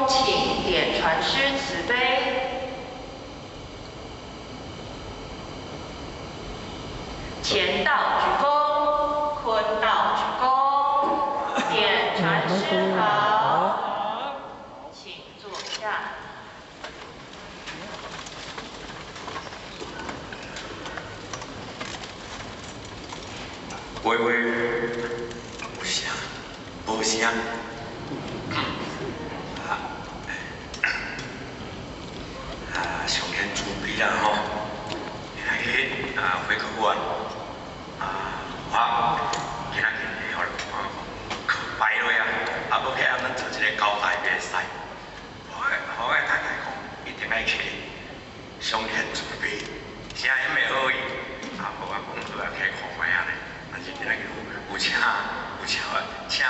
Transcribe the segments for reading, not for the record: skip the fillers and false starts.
恭請點傳師慈悲。乾道鞠躬，坤道鞠躬，點傳師好，請坐下。喂喂，有聲，無聲。啊，上天慈悲啦吼！今仔日啊，回客完啊，我今仔日予拜落啊，啊，無去按咱做一個交代袂使。我太太講，一定愛去。上天慈悲，啥也袂好伊，啊，無啊講好啊，去看覓仔咧。但是今仔日有請有請請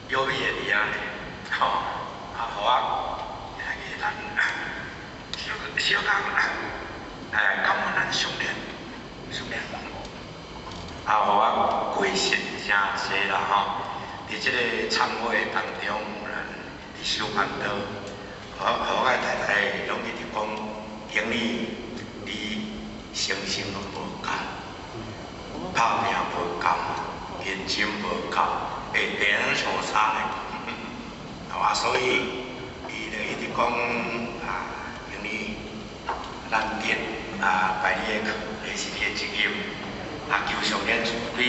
有米的佇遐咧，吼，啊，予我今仔日咱小小講，感恩咱上天，上天，啊，予我過失誠濟啦吼。佇這個懺悔當中，咱佇修辦道，予我太太攏一直講，經理你誠心攏無夠，拍拚無夠，認真無夠，會定相差咧。啊，所以伊就一直講啊，經理難得啊，排你的課，這是你的責任。啊，求上天慈悲，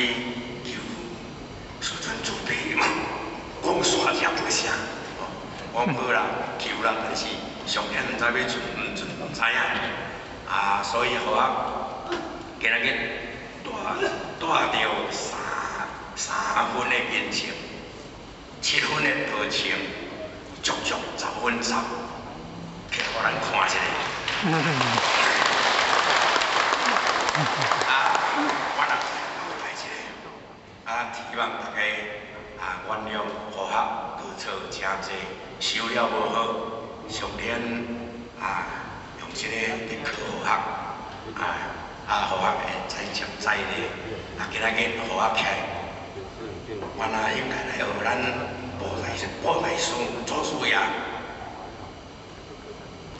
求師尊慈悲，講煞也無聲。講好啦，求啦，但是上天毋知欲准毋准，毋知影。啊，所以予我今仔日帶帶著三分的人情，7分的道情，足足10分10，去予咱看一下。啊，我若交代一下，啊，希望大家啊原諒和學過錯誠濟，修了無好，上天啊用這個來考和學，啊啊，予學會知接知咧，啊，今仔日予我起來，原來應該來學咱布袋師祖師爺，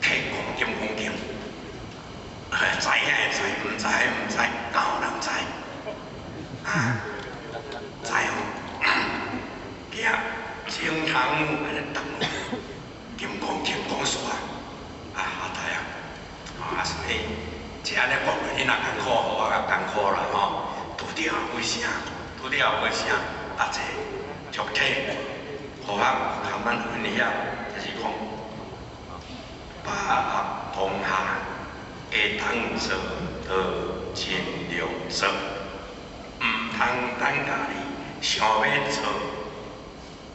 去講經講經，知影會知，毋知毋知，敢有人知？啊，知哦，驚驚堂按呢動，金剛經講煞，啊，阿太啊，啊，所以這按呢講，你若艱苦，予我較艱苦啦吼。拄著有聲，拄著有聲，啊，這足體，予我含咱分享，就是講把握當下，會當做就盡量做，毋通等家己想欲做，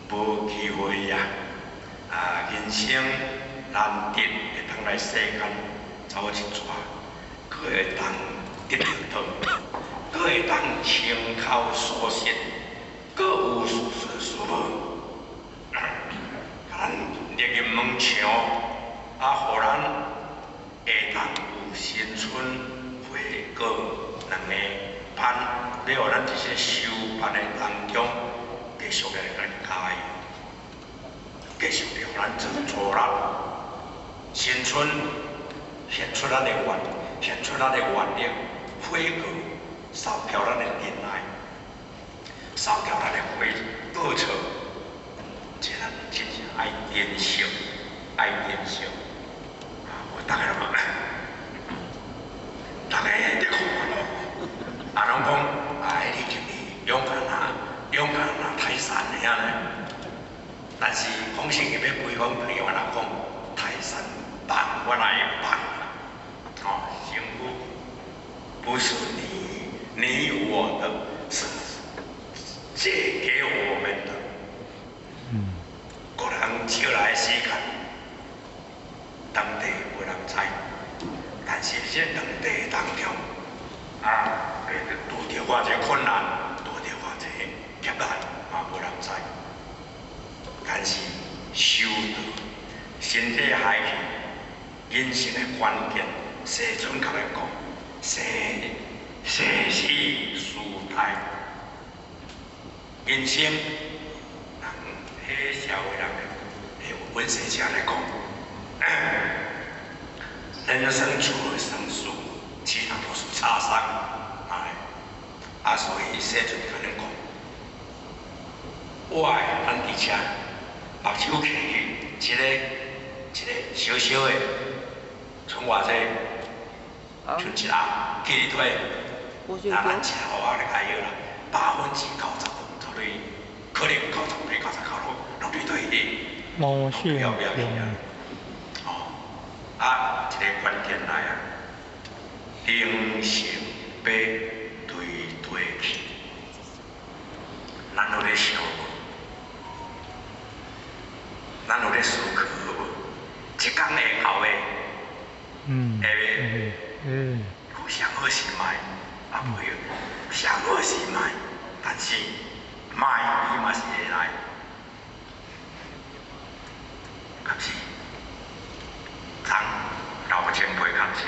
無機會啊！啊，人生難得會當來世間走一逝，閣會當得著道，閣會當親口說實，閣有事實事無？咱立入門牆，啊，予咱會當有新春悔過兩个班，欲予咱佇這個修辦的當中，繼續來共咱加油，繼續來予咱做助力。新春現出咱的願，現出咱的願力，悔過，掃掉咱的塵埃，掃掉咱的悔過錯，這咱真正愛珍惜，愛珍惜。啊，我逐家攏，逐家佇看咯，啊，攏講啊，你就是勇敢啊，勇敢啊，泰山爾呢。但是講實欲歸講，對我來講，泰山放我來放啦，哦，辛苦不是你我的，是借給我們的。個人借來時間，當地無人知，但是這當地當中，啊，拄著偌濟困難，拄著偌濟劫難，嘛無人知。但是修道，身體害去，人生的關鍵，世尊共咱講，生生死時代，人生，人彼社會人的文學家來講，人生除了生疏，其他都是擦傷。哎，啊，所以世尊共恁講，我的咱佇遮目睭開去，一個一個小小的，像偌濟，像一盒記憶體，那咱一盒仔就開了啦，90%絕對可能98、99攏對對的。無性了了去啊！哦，啊，一個關鍵來啊，靈性欲對對去，咱有咧想無？咱有咧思考無？一工會到的，會袂？講上好是莫，啊袂，上好是莫，但是莫伊嘛是會來。確實，昨老前輩較少，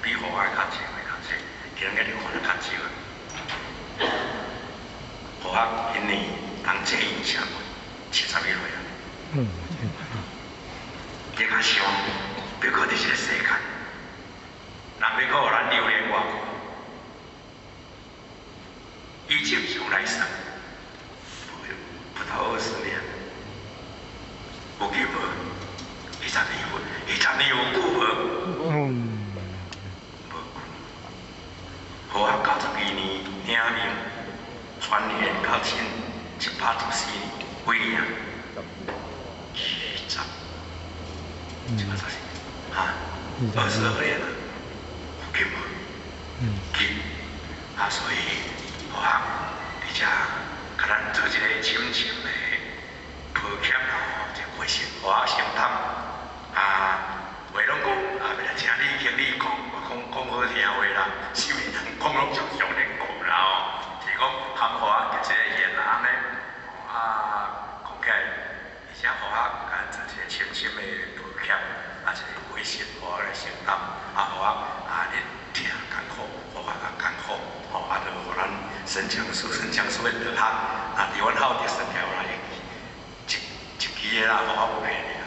比予我較少的較少，今日看得較少。予我今年當這印象，71歲啊。你較想，欲閣佇這個世間，人欲閣予咱留戀偌久？以正常來算，不到20年，有記無？20年有，20年有久無？無久。好啊，92年領命，傳言到今114年，幾年啊？70，114，哈，22年啊，有記無？記。啊，所以好啊，佇遮共咱做一個深深的抱歉啦吼，這過失我承擔。啊，話攏講啊，欲來請你經理講，我講講好聽話啦，啥物人講攏常常咧講啦吼，是講含予我結一個緣啦按呢，啊，講起來，而且予我共做一個深深的抱歉，啊，一個過失我來承擔，啊，予我啊，你聽艱苦，予我較艱苦，吼，啊，就予咱沈講師、沈講師的德行，啊，佇阮孝德算起來，我來一一支的啦，予我無騙你啦，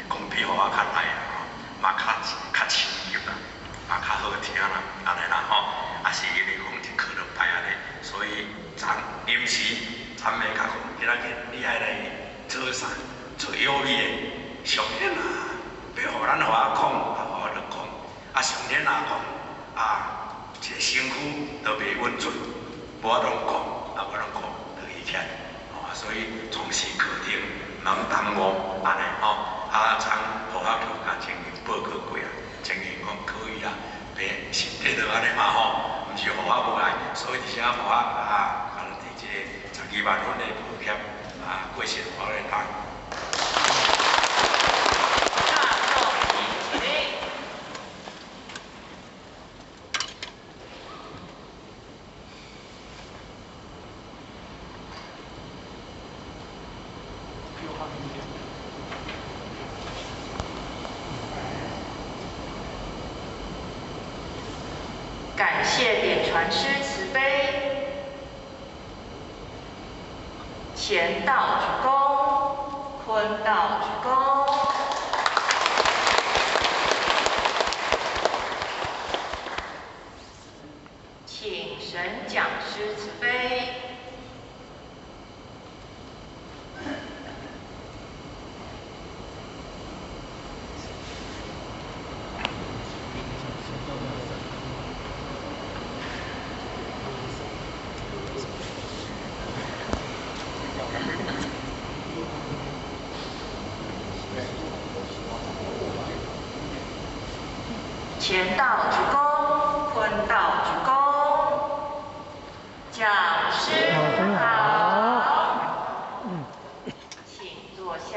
講比予我較來啦，吼，嘛較較深入啦，嘛較好聽啦，按呢啦吼，啊是因為講一課兩擺按呢，所以昨臨時昨暝較講，今仔日你愛來做啥？做藥味的，上天啊，欲予咱予我講，啊，予我著講，啊，上天若講，啊，一個身軀都袂穩準，無法度講，啊，無法度講，就起來，吼，所以從事課程，毋通耽誤，按呢吼，啊，昨予我去共情形報告過啊，情形講可以啊，別身體就按呢嘛吼，毋是予我無愛，所以佇遮予我啊，共佇這個12萬分的抱歉，啊，過失我來擔。大眾請起立。感謝點傳師慈悲，乾道鞠躬，坤道鞠躬。請沈講師慈悲。乾道鞠躬，坤道鞠躬。講師好，請坐下。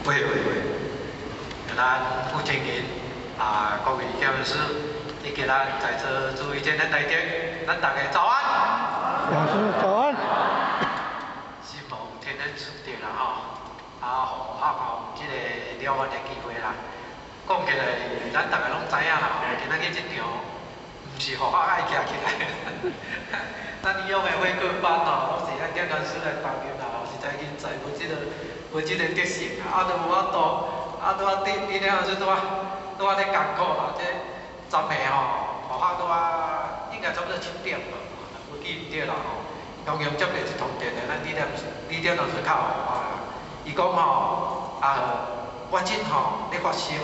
喂喂喂，咱傅靜銀啊，各位講師以及咱在座諸位天恩大德，咱大家早安。講師早安。承蒙天恩賜德啦吼，啊，予學校有這個了緣的機會啦。講起來，咱大家攏知影啦吼，今仔日這場是予我愛徛起來。咱以往的會課班吼，攏是愛點老師來擔任啦，吼，實在人才無這個特性啊，啊都無法度，啊拄仔佇佇了時拄仔拄仔咧艱苦啦，這昨暝吼，學校拄仔應該差不多7點吧，無記毋著啦吼。強強接著一通電話，咱李點老師敲予我啦，伊講吼，啊，我這吼咧發燒，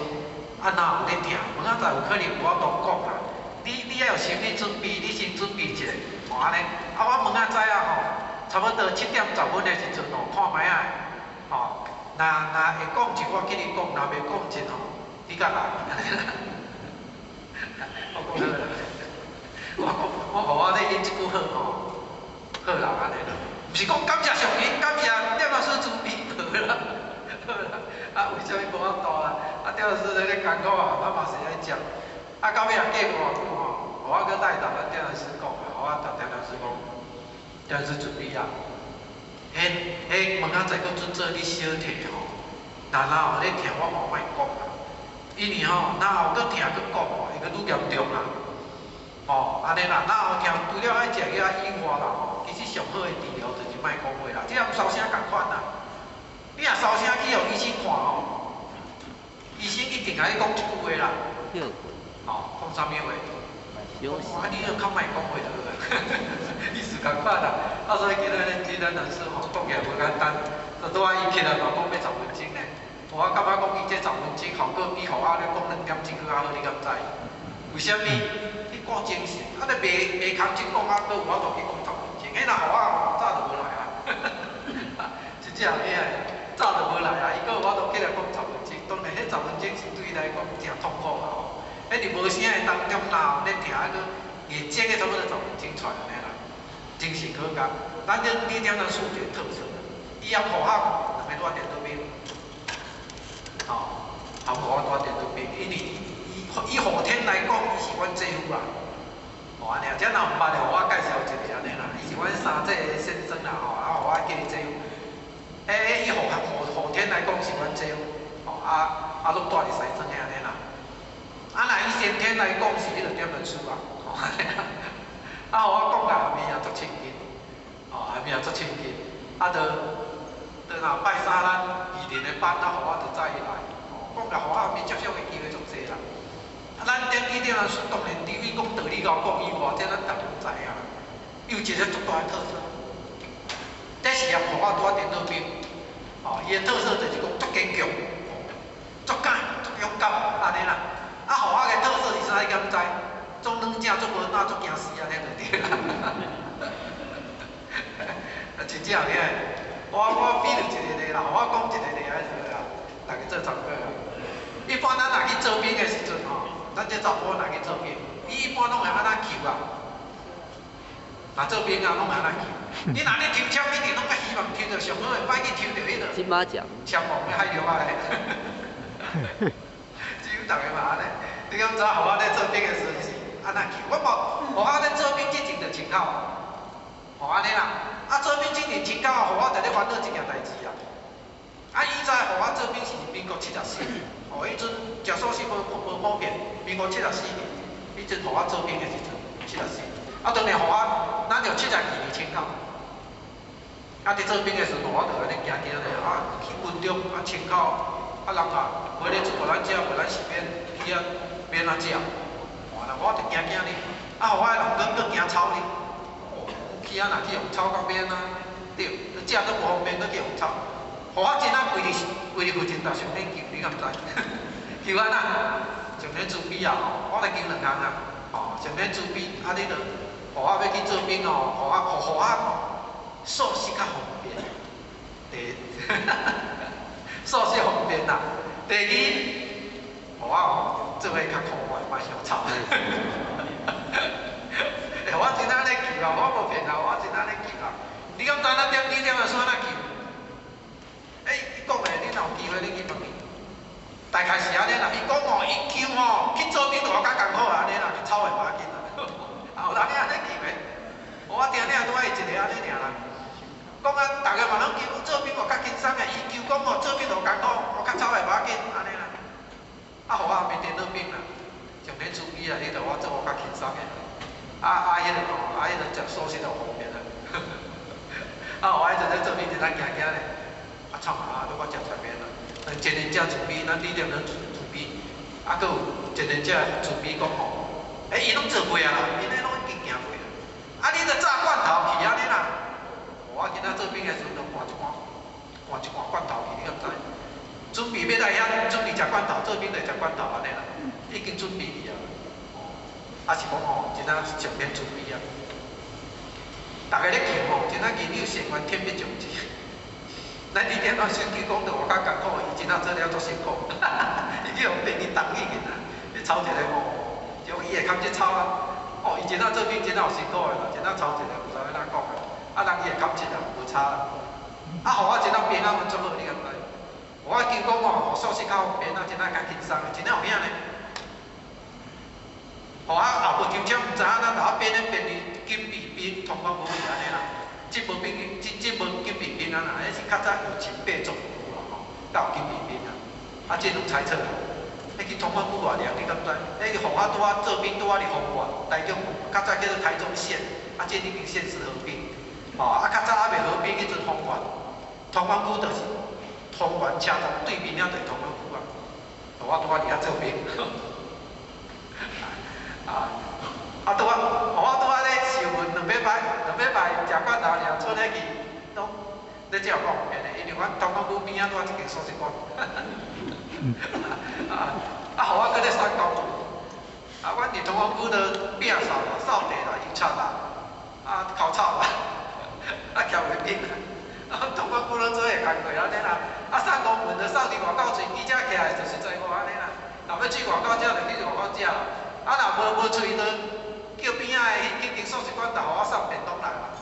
啊若有咧疼，明仔載有可能無法度講啦。你愛有心理準備，你先準備一下，吼按呢。啊，我明仔載啊吼，差不多7點10分的時陣吼，看覓仔，吼，若若會講一，我去你講；若袂講一吼，你較來。我講好啦，我講我予我咧應這句好吼，好啦按呢啦，毋是講感謝上帝，感謝點老師準備好啦，好啦。啊，為啥物無法度啊？啊，點老師咧咧艱苦啊，咱嘛是愛接。啊，到尾也過無偌久吼，予我閣來逐咱點老師講啊，予我逐點老師講，點老師準備啊。彼彼明仔載閣準做你小體吼，若若有咧疼，我嘛莫講啦。因為吼，若有閣疼閣講吼，會閣愈嚴重啦。吼，按呢啦，若有疼，除了愛食藥以外啦吼，其實上好的治療就是莫講話啦。這和燒聲仝款啦。你若燒聲去予醫生看吼，醫生一定共你講一句話啦。吼，講啥物話？啊，你著較莫講話就好啊，意思仝款啦。啊，所以今仔日今仔老師吼講起來無簡單，就拄仔伊起來嘛講欲10分鐘呢。我感覺講伊這十分鐘效果比予我咧講2點鐘閣較好，你敢知？為啥物？你夠精神，啊你袂袂空手講啊，閣有法度去講十分鐘，彼若予我早就無來啊。真正厲害，早就無來啊！伊閣有法度起來講十分鐘，當然彼十分鐘是對伊來講誠痛苦啦吼。彼佇無聲的當中，若有咧疼，閣會整個差不多十分鐘出來按呢啦，精神好甲。咱這你點咱數一個特色，伊含予我兩个拄仔電腦邊，吼，含予我拄仔電腦邊，因為伊以後天來講，伊是阮姐夫啦，吼按呢，這若毋捌的，予我介紹一下按呢啦，伊是阮三姐的先生啦，吼，啊，予我叫伊姐夫。欸，以後後後天來講是阮姐夫，吼，啊啊，攏住佇西庄的按呢啦。啊，若以先天來講是彼個點老師啊，吼，啊，予我講甲下面也足親近，吼，下面也足親近。啊，就就若拜三咱二年的班，啊，予我就載伊來，吼，講甲予我後面接觸的機會足濟啦。啊，咱點起點老師當然除伊講道理𠢕講以外，這咱逐個攏知影。伊有一個足大的特色，這是也予我拄仔電腦邊，吼，伊的特色就是講足堅強，足敢，足勇敢，按呢啦。啊，予我的特色是啥？你敢知？足軟正，足無腦，足驚死按呢就對啦。啊，真正厲害！我比喻一個例啦，我講一個例仔就好啊，逐家做參考啊。一般咱若去做兵的時陣吼，咱這查埔若去做兵，伊一般攏會按怎求啊？若做兵啊，攏會按怎求？你若咧抽籤，一定攏較希望抽著上好的，莫去抽著彼個金馬獎。籤王的海陸啊咧。只有逐个嘛按呢。你敢知予我咧做兵的時陣是按怎求？我無，予我咧做兵之前就穿好，吼按呢啦。啊，做兵之前穿好，予我就咧煩惱一件代誌啊。啊，以前予我做兵是民國74年，吼，彼陣食素食無無普遍，民國74年，彼陣予我做兵的時陣，74。啊，當然予我，咱就72年穿好。啊，佇做兵的時陣，我就按呢行行咧，啊，去軍中啊穿好，啊人啊，無咧出予咱食，無咱是免去遐免怎食。哇，我就驚驚咧，啊，予我的人閣閣驚草咧，哦，去遐若去予草到免啊，對，食都無方便，閣去予草。予我真啊規日規日附近就上咧求，你敢知？求按怎？上咧慈悲啊吼，我來求兩項啊，吼，上咧慈悲，啊你著，予我欲去做兵吼，予我予予我素食較方便。第一，素食方便啦。第二，予我吼做伙較苦的，莫傷臭。欸，我真正咧求啊，我無騙人，我真正咧求啊。你敢知咱點你點啊算按怎求？欸，伊講的，你若有機會，你去問伊。大概是按呢啦，伊講吼，伊求吼去做兵就較艱苦啊，按呢啦，去草的無要緊啦。啊，有人按呢求的，我聽聽拄仔伊一个按呢爾啦。講啊，逐个嘛攏求做兵有較輕鬆的，伊求講吼做兵就艱苦，我較草的無要緊，按呢啦。啊，予我後面電腦兵啦，上咧注意啦，你著我做我較輕鬆的。啊啊，彼个吼，啊，彼个食素食就方便啊。啊，我彼阵咧做兵，一咱行行咧，啊，创啊，都我食跆面啊。咱一人食慈悲，咱李店长慈悲，啊，阁有一人食慈悲讲吼，欸，伊攏做过啊啦，𪜶咧攏已經行過啊。啊，你著炸罐頭去按呢啦。我今仔做兵的時陣，就灌一罐，灌一罐罐頭去，你敢知？準備欲來遐，準備食罐頭，做兵就食罐頭按呢啦，已經準備去啊。啊是講吼，真正上免準備啊。逐个咧求吼，真正言語善緣天欲將至。咱李店老師去講著偌較艱苦，伊真正做了足辛苦，伊去予便利同意見啊，伊抄一個吼，就伊會堪去抄啊。哦，伊真正做兵真正有辛苦的啦，真正抄一個毋知欲按怎講啊。啊，人伊會堪一啊，無差啦。啊，予我真正平安穩足好，你敢知？我見講吼，予素食較方便啊，真正較輕鬆的，真正有影呢。予我後部停車毋知影哪，予我變咧便利金幣兵，通關無去按呢啦。這無變，這這無金幣兵啊啦，彼是較早有前輩做啦吼，才有金幣兵啊。啊，這攏猜測啦。彼去通關區偌涼，你敢知？彼個予我拄仔做兵拄仔佇豐原，台中較早叫做台中縣，啊，這已經縣市合併。吼，啊，較早猶未合併彼陣豐原，通關區就是豐原車站對面爾就是通關區啊。予我拄仔佇遐做兵。啊！啊，拄仔，予我拄仔咧受訓兩禮拜，兩禮拜食罐頭爾，出咧去，攏咧照講變的，因為阮通關區邊仔拄仔一間素食館。啊！啊，予我閣咧送公文，啊，阮佇通關區都摒掃啦、掃地啦、油漆啦、啊，澆草啦，啊，徛衛兵啦，啊，通關區攏做伙工課按呢啦，啊，送公文就送佇外口喙，記者徛來就隨在我按呢啦，若欲去外口食就去外口食啦。啊，若無無喙就叫邊仔的彼彼間素食館，就予我送便當來啦。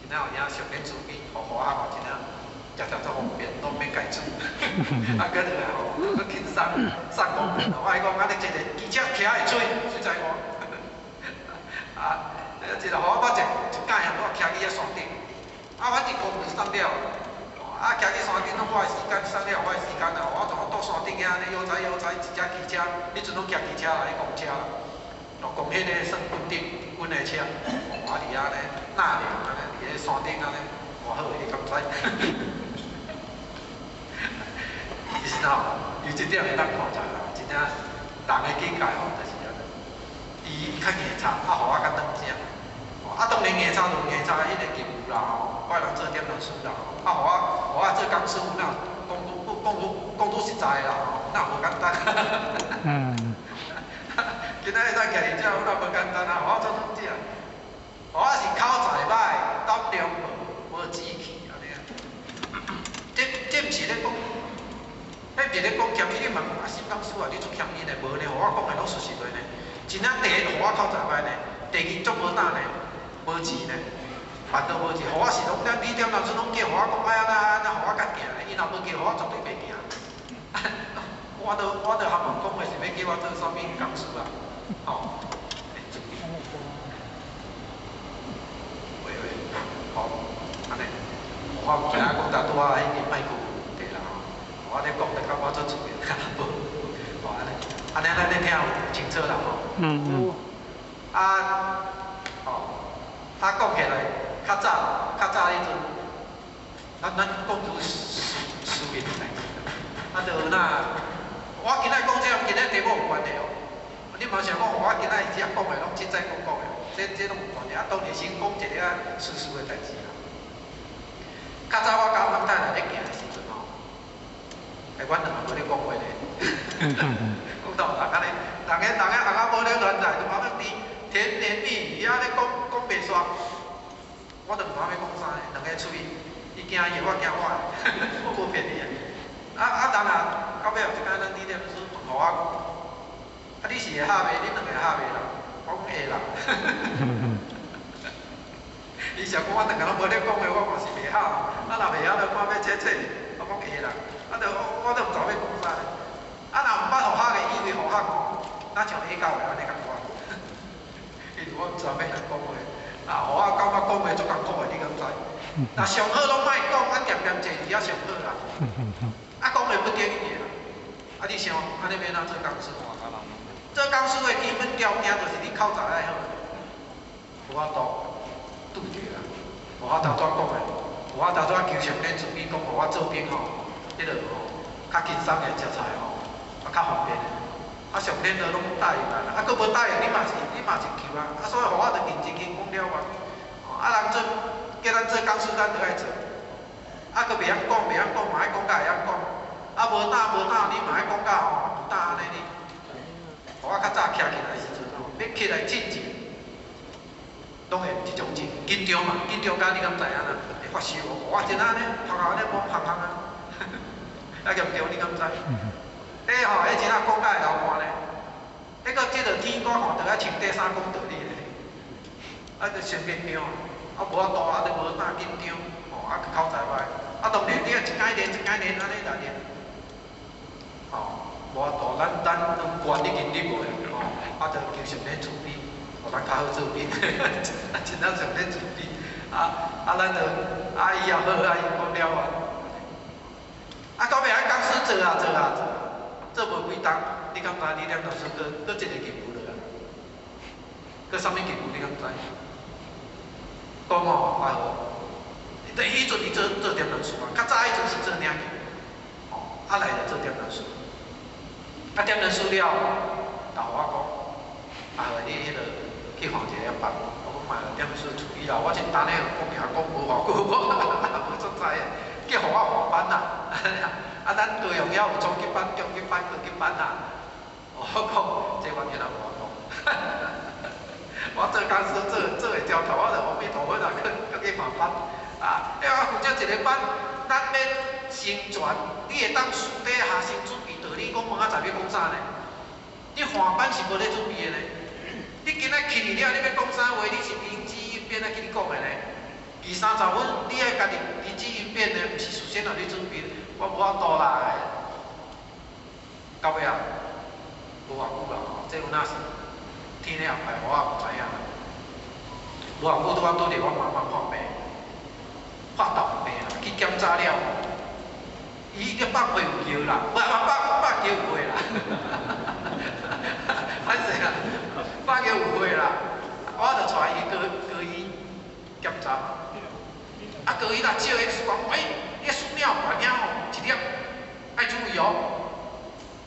真正有影上免慈悲，予予我吼真正食食足方便，攏免家煮。啊，閣落來吼，閣輕鬆送公文。我伊講按呢一個記者徛會喙，隨在我。啊，一個予我捌一一擺啊，我徛去遐山頂，啊，反正公文送了。啊，徛去山頂攏我的時間，送了我的時間啊！我總倒山頂遐按呢悠哉悠哉，一只汽車，彼陣攏騎汽車啦，彼公車啦，哦，公彼個算軍頂軍的車，哦，啊佇遐呢納涼按呢，佇咧山頂按呢，偌好的，你敢知？其實吼，有這點會當看出來，真正人的境界吼，就是按呢。伊較硬插，啊，予我較軟正。啊，當然硬插就硬插，彼個義務啦吼，我人做點老師啦吼，啊，予我予我做講師，哪有講講講講拄實在的啦吼，哪有無簡單？嗯。今仔日咱徛佇遮，哪無簡單啊？予我做軟正，予我是口才歹，膽量無，無志氣按呢啊。這這毋是咧講，彼毋是咧講謙虛，你嘛講啊，沈講師啊，你足謙虛呢？無呢，予我講的攏事實話呢。真正第一，予我口才歹呢；第二，足無膽呢。無志呢，辦都無志。予我是攏咱李店老師攏叫予我講愛按怎按怎，予我較行呢。伊若無叫予我，絕對袂行。我都我都含問講話是欲叫我做啥物講師啊？吼，欸，注意。喂喂，好，按呢，我毋知影講拄仔彼個麥克風對啦吼。我咧講就感覺足出名，無，吼按呢，按呢咱咧聽有清楚啦吼。嗯嗯。啊，吼。啊，講起來，較早較早彼陣，咱咱講出私私密的代誌啦。啊，就若我今仔講這個，今仔題目有關係哦。你嘛想講，我今仔遮講的攏凊彩講講的，這這攏有關係。啊，當然先講一個啊私事的代誌啦。較早我佮翁太太咧行的時陣吼，欸，阮兩个無咧講話咧，講到人按呢，人个人个翁仔某咧戀愛，就慢慢甜甜言蜜語啊咧講講袂煞，我都毋知欲講啥咧，兩个喙，伊驚伊的，我驚我的，我無騙你啊。啊啊，人啊，到尾有一工咱李店師問予我講，啊你是會合袂？恁兩个會合袂啦？我講會啦。伊想講我兩个攏無咧講話，我嘛是袂合。啊若袂曉就看欲切切，我講會啦。啊，就我都毋知欲講啥咧。啊若毋捌予合的，以為予合吼，若像下狗的按呢仝款。因為我毋知欲按怎講話，啊，予我感覺講話足艱苦的，你敢知？若上好攏莫講，啊恬恬坐佇遐上好啦。啊，講話不經意的啦。啊，你想按呢欲按怎做講師？做講師的基本條件就是你口才愛好，無法度拄著啦，無法度怎講的，無法度怎求上帝慈悲講，予我做兵吼，彼个吼較輕鬆的食菜吼，啊較方便的。啊上天都攏答應啊，啊閣無答應你嘛是求啊，啊所以予我著認真去講了啊。啊人做叫咱做講師，咱就愛做。啊閣袂曉講，袂曉講嘛愛講甲會曉講。啊無膽無膽，你嘛愛講甲吼有膽按呢你。予我較早徛起來時陣吼，欲起來進前，攏會有這種緊緊張嘛，緊張甲你敢知影啦？會發燒，我真按呢，頭殼按呢摸烘烘啊，啊嚴重你敢知？彼吼，彼真正講甲會流汗呢。彼個這個天我看著愛穿短衫講道理咧，啊，就傷緊張，啊無法度啊，你無膽緊張，吼，啊口才歹，啊當然你啊一工練一工練按呢來練，吼，無法度，咱攏關已經入無吼，啊就求上帝慈悲，予咱較好做兵，啊真正上帝慈悲，啊啊咱就啊伊也好啊，伊講了啊，啊到尾啊講師做啊做啊做。做無幾冬，你敢知你念老師閣閣一個義務落啊？閣啥物義務你敢知？講吼啊好，等彼陣伊做做點老師啊，較早彼陣是做領袖，吼，啊來就做點老師，啊點老師了，就予我講，啊好，你彼个去換一个班，我講嘛點老師處理啦，我這單咧講爾講無偌久，我無出知的，叫予我換班啦。啊，咱高雄遐有初級班、中級班、高級班啊。我講這我聽人無講。我做講師做做會焦頭，我就阿彌陀佛啦，閣閣去換班。啊，因為我負責一個班，咱欲成全，你會當私底下先準備道理，講明仔載欲講啥呢？你換班是無咧準備的呢。你今仔去了，你欲講啥話？你是靈機應變來去你講的呢？二三十分，你愛家己靈機應變的，毋是事先予你準備。我無法度啦，到尾啊，無偌久啦吼，這有哪是天咧安排，我也毋知影。無偌久拄仔拄著我媽媽破病，發豆病啦，去檢查了，伊個百皮有尿啦，無百百尿有血啦，歹勢啦，百尿有血啦，我就帶伊去高醫檢查，啊高醫若照 X 光，欸，你輸尿管遐吼一粒，愛注意哦，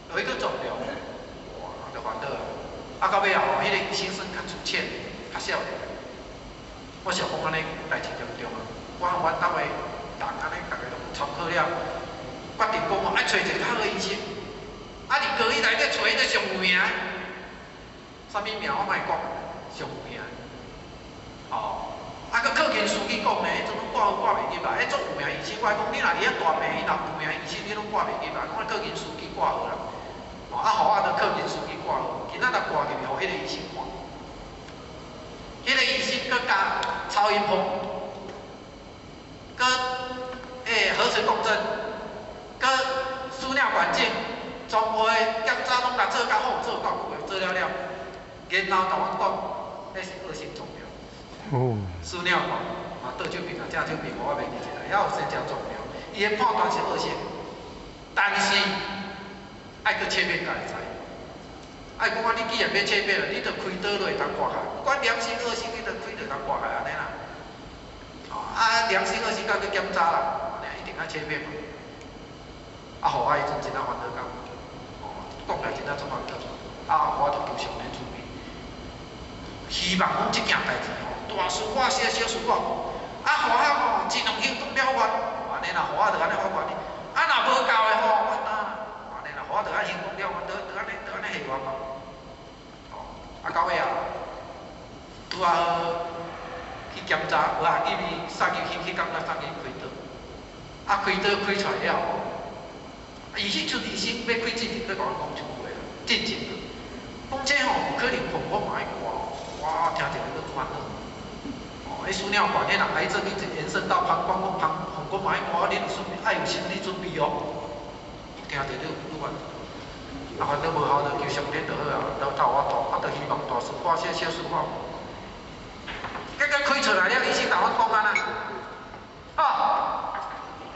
有彼個腫瘤，哇，就煩惱啊！啊到尾仔吼，彼个醫生算較粗淺，較少年。我想講按呢代誌嚴重啊！我和阮兜的人按呢，逐个攏參考了，決定講吼愛揣一个較好的醫生。啊，佇高醫內底揣彼個上有名的，啥物名我莫講，上有名的。吼，啊，閣靠近司機講呢，彼陣攏掛號掛袂入來，彼足有名醫生，我講你若佇遐大病，伊若有名醫生，你攏掛袂入來，講愛靠近司機掛號啦。吼，啊，予我就靠近司機掛號，今仔若掛入去，予彼個醫生看。彼個醫生閣加超音波，閣核磁共振，閣輸尿管鏡，全部的檢查攏共做較好，做夠久的，做了了，然後共阮講，彼是惡性腫瘤。哦。輸尿管，啊，倒手邊啊，正手邊，我袂記得啦，遐有生只腫瘤，伊的判斷是惡性，但是愛閣切片才會知。愛講啊，你既然欲切片了，你就開刀落會當割開，不管良性惡性，你就開就當割開按呢啦。哦，啊，良性惡性閣去檢查啦，按呢一定愛切片嘛。啊，予我彼陣真正煩惱到，哦，講來真正足煩惱。啊，我就求上帝慈悲，希望講這件代誌吼，大事化小，小事化無。啊，予我吼盡量行動了願，按呢啦，予我就按呢發願。啊，若無夠的吼，我擔啦。按呢啦，予我就按行動了願，就就按呢，就按呢下願嘛。哦，啊，到尾啊，拄仔好去檢查，無啊，去送入去去感覺送去開刀。啊，開刀開出來了後，伊彼陣醫生欲開進前，閣共阮講一句話啦，進前啊，講這吼有可能膀胱嘛會掛，我聽著閣煩惱。哦，彼輸尿管，彼若癌症一直延伸到膀胱，講膀胱嘛會掛，你有準備，愛有心理準備哦。聽著你愈煩，啊，反正無效就求上天就好啊，就較有法度，啊，就希望大事化小，小事化無。結果開出來了，醫生共阮講按怎？啊，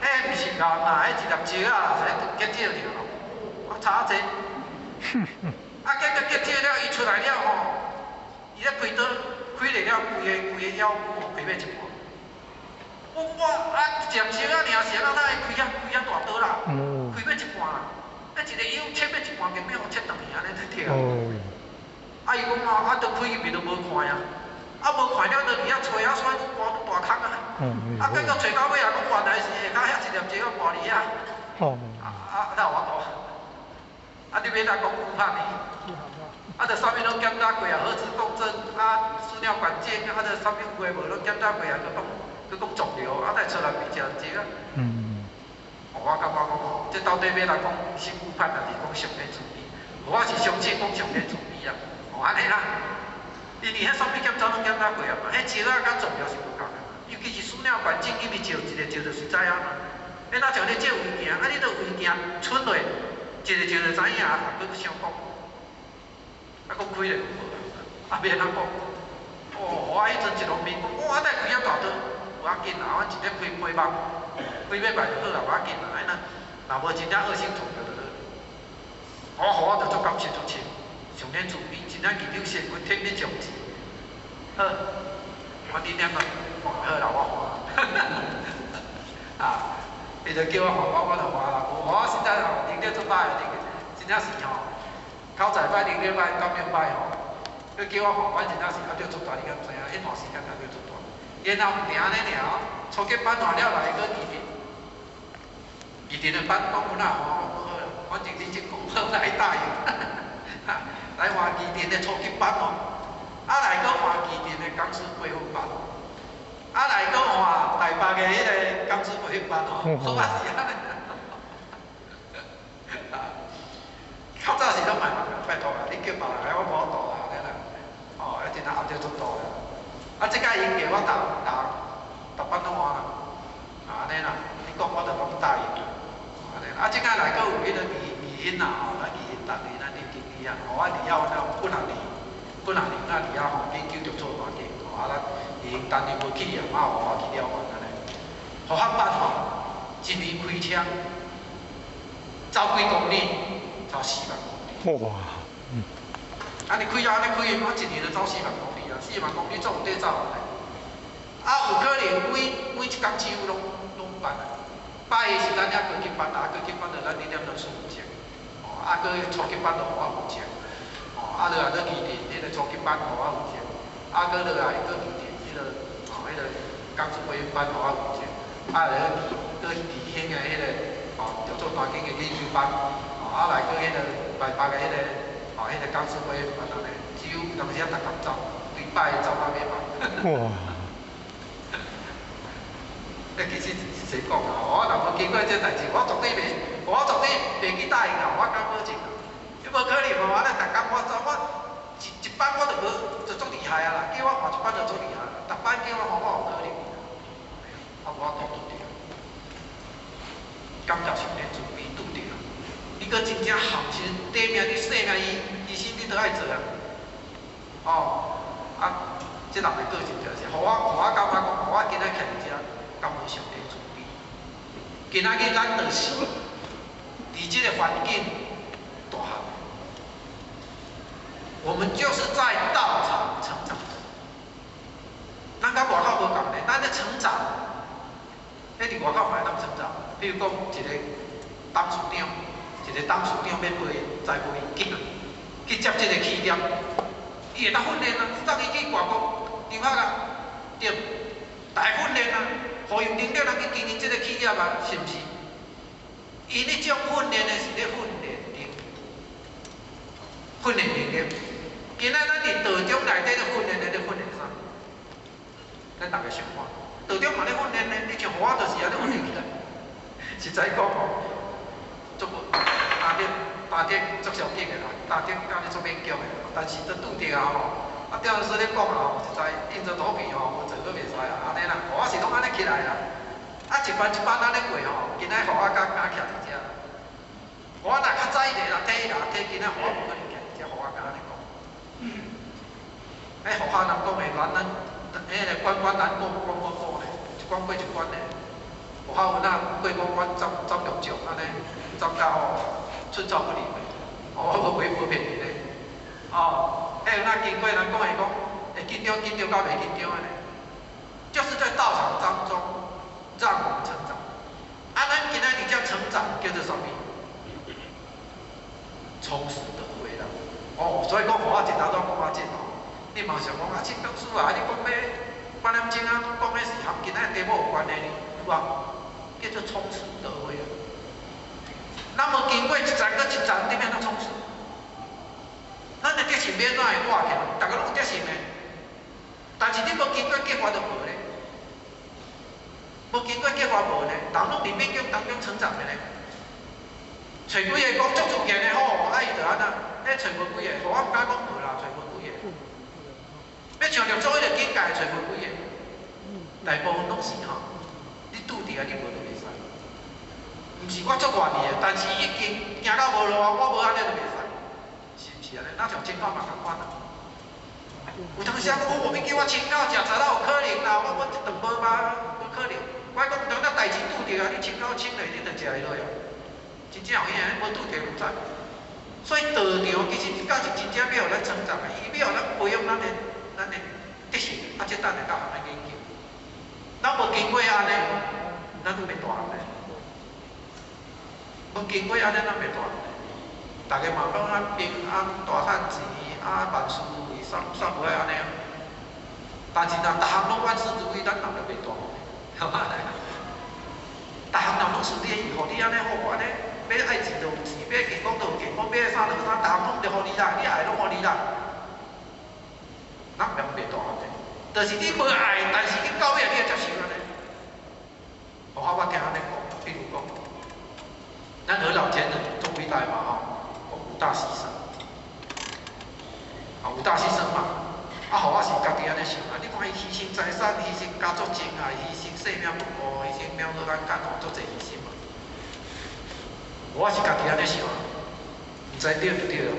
彼毋是癌啦，彼一粒石仔啦，彼結石爾。我查這，啊，結果結結了，伊出來了吼，伊咧開刀，開了了，規個腰骨開欲一半。我啊，一粒藥仔爾是按怎會開遐大刀啦？開欲一半啦，啊一個腰切欲一半，變欲切斷去按呢對。啊，伊講啊，啊，都開入去都無看啊，啊無看了，就佇遐揣啊，揣愈大愈大空啊。啊，結果揣到尾啊，講原來是下跤遐一粒藥仔跋佇遐。啊啊，哪有法度？啊，你欲來講誤判呢？啊，就啥物攏檢查過啊，核磁共振啊，輸尿管鏡啊，就啥物有的無攏檢查過啊，閣講腫瘤，啊，才出來變成這個。我感覺講吼，這到底欲來講是誤判，抑是講上帝慈悲？我是相信講上帝慈悲啊，哦按呢啦。因為彼啥物檢查攏檢查過啊嘛，彼藥仔佮腫瘤是無仝的嘛，尤其是輸尿管鏡入去照一个照就是知影嘛。彼若像咧照胃鏡，啊你著胃鏡出落，一个照就知影，啊，閣想講，啊，閣開咧無啊，欲按怎講？哦，我彼陣一路面講，我啊，開遐大刀，無要緊啦，阮一日開八百，幾禮拜就好啊，無要緊啦，按呢，若無真正惡性腫瘤就好。我予我就足感謝足深，上帝慈悲，真正記得先，我天欲上錢。好，我恁兩個好啦，我換。啊，伊就叫我換，我就換啦。無我實在吼，能力足歹的，真正是吼，口才歹，能力歹，感應歹吼。閣叫我換，我真正是壓力足大，你敢知影？彼段時間壓力足大。然後毋定按呢爾，初級班換了來閣二年，二年的班講阮若換，我講好啦，反正你這講好來答應，來換二年的初級班哦，啊來閣換二年的講師培訓班，啊來閣換台北的彼个講師培訓班哦，好啊是按呢。啊，較早時攏莫拜託啊，你叫別人來，我無法度啦，按呢啦，哦，啊真正壓力足大啦。啊，這擺𪜶叫我逐逐逐班攏換啦，啊按呢啦，你講我就攏答應啦，按呢啦。啊，這擺來閣有彼个義興啦吼，來義興逐年咱林經理啊，吼，我佇遐有幾若年，幾若年咱佇遐吼研究著做大間，吼啊咱義興當年無去啊，嘛予我去了完按呢。護法班吼，一年開車走幾公里？走4萬公里。哇！啊，你開啊，按呢開，我一年就走四萬公里啊，四萬公里總有綴走完的。啊，有可能每一工幾乎攏辦啊。拜一是咱遐高級班啊，高級班就咱林念老師負責。哦，啊，閣初級班就予我負責。哦，啊，落來閣二年，彼个初級班予我負責。啊，閣落來閣二年，彼个哦，彼个講師培訓班予我負責。啊，來閣二興的彼个哦，著做大間的研究班。哦，啊來閣彼个台北的彼个哦，彼个講師培訓班按呢，只有當時啊，逐工走，對拜走到尾嘛。哇！欸，其實實講啊，我若無經過這代誌，我絕對袂去答應啊！我敢保證啊！你無可能哦！我咧逐工我走，我一一班我就無就足厲害啊啦！叫我換一班就足厲害，逐班叫我換我有可能。啊，無法度拄著，感謝上帝慈悲拄著。你閣真正合其實短命你細命伊醫生你都愛做啊！哦，啊，這人的個性就是，予我感覺講，我今仔徛佇遮。感恩上帝慈悲。今仔日咱就是佇這个環境大漢，我們就是在道場成長。咱佮外口無仝咧，咱咧成長，彼佇外口嘛會當成長。比如講，一个董事長，一个董事長欲陪栽培囝去接這个企業，伊會當訓練啊，送伊去外國留學啊，對，大訓練啊。予有能力來去經營這个企業啊，是毋是？伊呢種訓練的是咧訓練能，訓練能力。今仔咱佇道中內底咧訓練咧，咧訓練啥？咱逐家想看，道中嘛咧訓練呢？你像我就是按呢訓練起來。實在講吼，足無大德大德足相敬的啦，大德教你足勉強的，但是都拄著啊吼。啊，刁老師咧講啊吼，實在硬著頭皮吼，無做閣袂使啊，按呢啦，我是攏按呢起來啦。啊，一班一班按呢過吼，今仔予我敢徛佇遮。我若較早一個人提啦提，今仔予我無可能徛佇遮，予我敢按呢講。哎，佛法人講的，咱彼个關關難過關關過呢，一關過一關呢。佛法有哪過五關斬斬六將按呢，斬到吼寸草不離的。我無無騙你咧。哦，迄那經過人講會講，會緊張緊張到袂緊張的呢，就是在道場當中讓我們成長。啊，咱今仔日遮成長叫做啥物？充實德慧啦。哦，所以講，我一頭拄講啊這吼，你嘛想講啊，這講師啊，你講欲半點鐘啊，講的是和今仔題目有關係呢？有啊，叫做充實德慧啊。咱無經過一層閣一層，你欲按怎充實？咱的德性欲按怎會活起來？逐个攏有德性的，但是你無經過激發就無咧。無經過激發無咧，人攏佇勉強當中成長的咧。揣幾個講足自然的好，啊伊就按怎？彼揣無幾個，我毋敢講無啦，揣無幾個。欲像六祖彼個境界，揣無幾個。大部分攏是吼，你拄著啊，你無就袂使。毋是我足願意的，但是已經行到無路啊，我無按呢就袂使，是毋是按呢？若像清口嘛仝款啊。有當時啊，講我欲叫我清口食賊仔有可能啦，我一頓無吧，無可能。我講當咱代誌拄著啊，你清口清落，你就食會落啊。真正有影，無拄著毋知。所以道場其實敢是真正欲予咱成長的，伊欲予咱培養咱的德性，啊，這等下較通來研究。咱無經過按呢，咱都袂大漢的。無經過按呢，咱袂大漢的。逐个嘛講啊平安大趁錢啊萬事如意，啥啥無愛按呢。但是若逐項攏萬事如意，咱人就袂大漢。逐項若攏順利，伊予你按呢好，按呢欲愛錢就有錢，欲健康就有健康，欲啥就有啥，逐項攏就予你啦，你愛攏予你啦。咱人袂大漢的，就是你無愛，但是你到尾你會接受按呢。我聽按呢講，比如講，咱何老前人足偉大嘛吼，講五大犧牲，啊五大犧牲嘛，啊，予我是家己按呢想啊，你看伊犧牲財產、犧牲家族情愛、犧牲性命不顧、犧牲廟宇安間吼，足濟犧牲嘛。我是家己按呢想，毋知對毋對啊？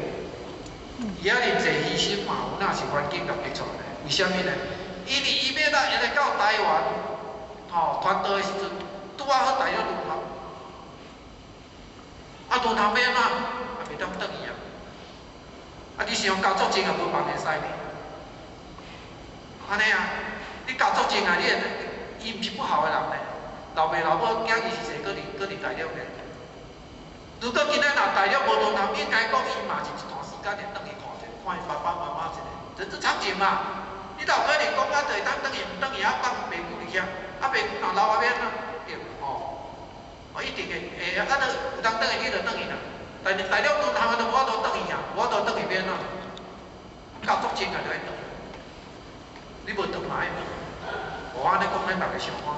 伊遐爾濟犧牲嘛，有哪是環境共逼出來的？為啥物呢？因為伊欲來來到台灣，吼傳道的時陣，拄仔好大陸淪陷，啊淪陷欲按怎？也袂當轉去啊！啊，你想家族情也無放會使呢？按呢啊，你家族情啊，你會伊毋是不好的人呢？老爸老母囝二十歲閣佇大陸呢。如果今仔若大陸無淪陷，應該講伊嘛是一段時間會轉去看者，看伊爸爸媽媽一下，人之常情嘛。你哪有可能講啊，就會當轉去，毋轉去啊放爸母佇遐，啊爸母若老啊欲按怎？對吼，哦一定會會啊，都有當轉去你就轉去啦。但是大陸淪陷啊，就無法度轉去啊，無法度轉去欲按怎？家族情啊，就愛轉。你無轉嘛愛轉。無按呢講，咱逐个想看。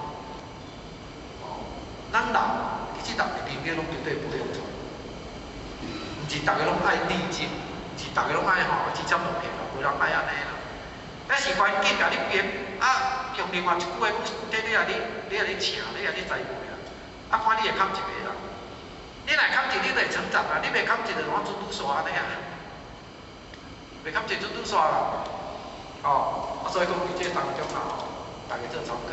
哦，咱人其實逐个人格攏絕對不用錯。毋是逐个攏愛逆境，毋是逐个攏愛吼錢無騙啦，無人愛按呢啦。那是環境共你逼，啊，用另外一句話講，你若咧你若咧請，你若咧栽培啊，啊，看你會崁一个啦。你若崁一，你就會成長啊；你袂崁一，就按準拄煞按呢啊。袂崁一準拄煞啦。哦，啊，所以講佇這當中啊，吼，逐个做參考。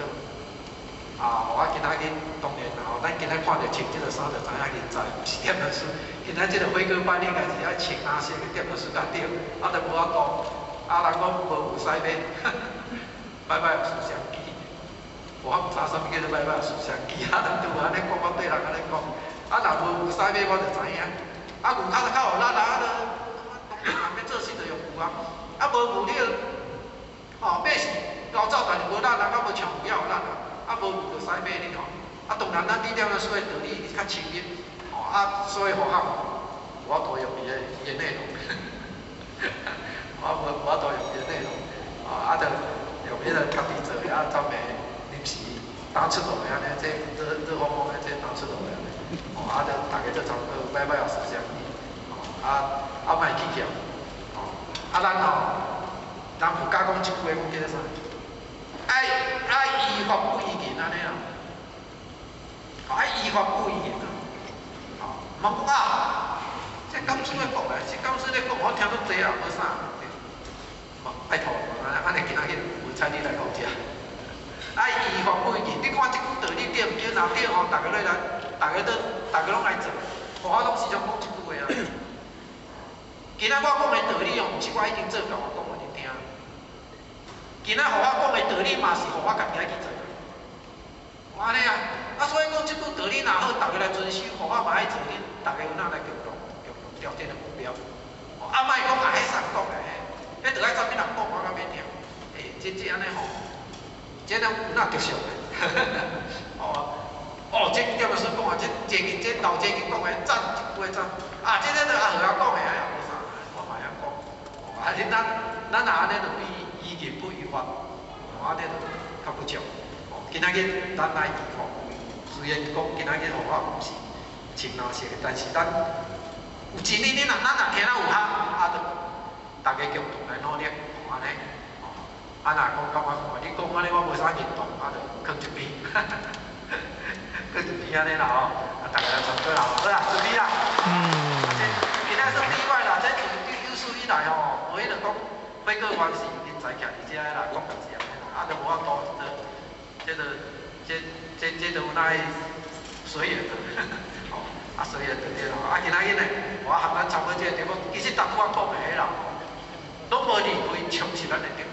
啊，我今仔日當然啦，吼，咱今仔看著穿這个衫就知影人才，毋是點老師。今仔這个火鍋班應該是愛穿藍色的點老師較對，啊，都無法度。啊，人講無有使買，擺擺有攝像機。我毋知啥物叫做擺擺有攝像機，啊，人拄按呢講，我對人按呢講。啊，若無有使買，我就知影。啊，牛跤就較有力啊，都當然人欲做事就用牛啊。啊，無牛你就，吼，馬是𠢕走，但是無力，人較無像牛遐有力啊。啊，無牛就使馬呢吼。啊，當然咱李點老師的道理較深入，吼啊，所以學校無法度用伊的內容，我無法度用伊的內容，啊，就用彼个家己做的，啊，專門臨時打出來按呢，這熱熱烘烘的這打出來按呢，吼啊，就逐家做參考，擺擺有思想，吼啊啊，莫去嫌，吼啊，咱吼，人佛家講一句話講叫做啥？愛愛依法不依人按呢啦，愛依法不依人啊，吼，毋通講啊，這講師咧講的，這講師咧講，我聽足濟啊，無啥，拜託，按呢今仔日無采你來講遮。愛依法不依人，你看這句道理對毋對？若對吼，逐个來，逐个都，逐个攏來做。我攏時常講這句話啊。今仔我講的道理哦，毋是我已經做到，我講予恁聽。今仔予我講的道理嘛是予我家己愛去做。按呢啊，啊所以講這句道理若好，逐家來遵守，予我嘛愛做，恁逐家有哪來共同共同調整的目標。啊，莫講啊，彼啥講的，彼著愛啥物人講，我較欲聽。欸，這這按呢吼，這拢有哪特色的？哦，哦，這點老師講啊，這這這老這去講的讚，一句話讚。啊，這個阿和仔講的，哎呀，無啥，我嘛會曉講。啊，你咱咱若按呢，就比依人不依法，按呢就較不足。哦，今仔日咱來依法，雖然講今仔日方法毋是穿藍色的，但是咱有真理，你若咱若聽了有效，啊，就逐家共同來努力，按呢。啊，若講感覺你講按呢，我無啥認同，啊，就囥一邊，囥一邊按呢啦吼，啊，逐家來參考啦，好啦，準備啦。這今仔算例外啦，這自有史以來吼，無彼個講火鍋原是人才徛佇遮啦，講就是按呢啦，啊，就無法度，這個這這這就有哪隨緣的，吼，啊隨緣就對啦。啊，今仔日呢，我含咱參考這個題目，其實逐拄我講的彼啦，攏無離開充實咱的定位。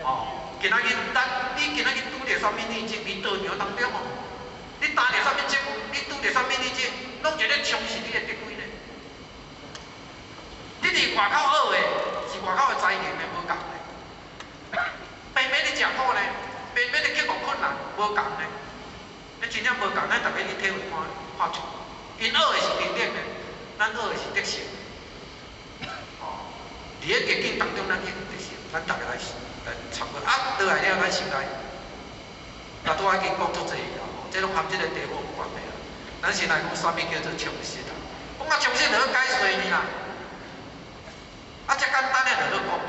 哦，今仔日咱你今仔日拄著啥物逆境，佇道場當中哦，你擔著啥物責任，你拄著啥物逆境，攏是咧充實你的智慧呢。你佇外口學的，是外口的才能的，無仝的。平平咧食苦呢，平平咧克服困難，無仝的。你真正無仝，咱逐家去體會看看出。𪜶學的是能力呢，咱學的是德性。哦，佇咧逆境當中，咱去德性，咱逐家來來參考。啊，落來了，咱先來。若拄仔已經講足濟啦，這攏含這個題目有關係啦。咱先來講啥物叫做充實啦？講啊充實就好解說呢啦。啊，遮簡單的就好講。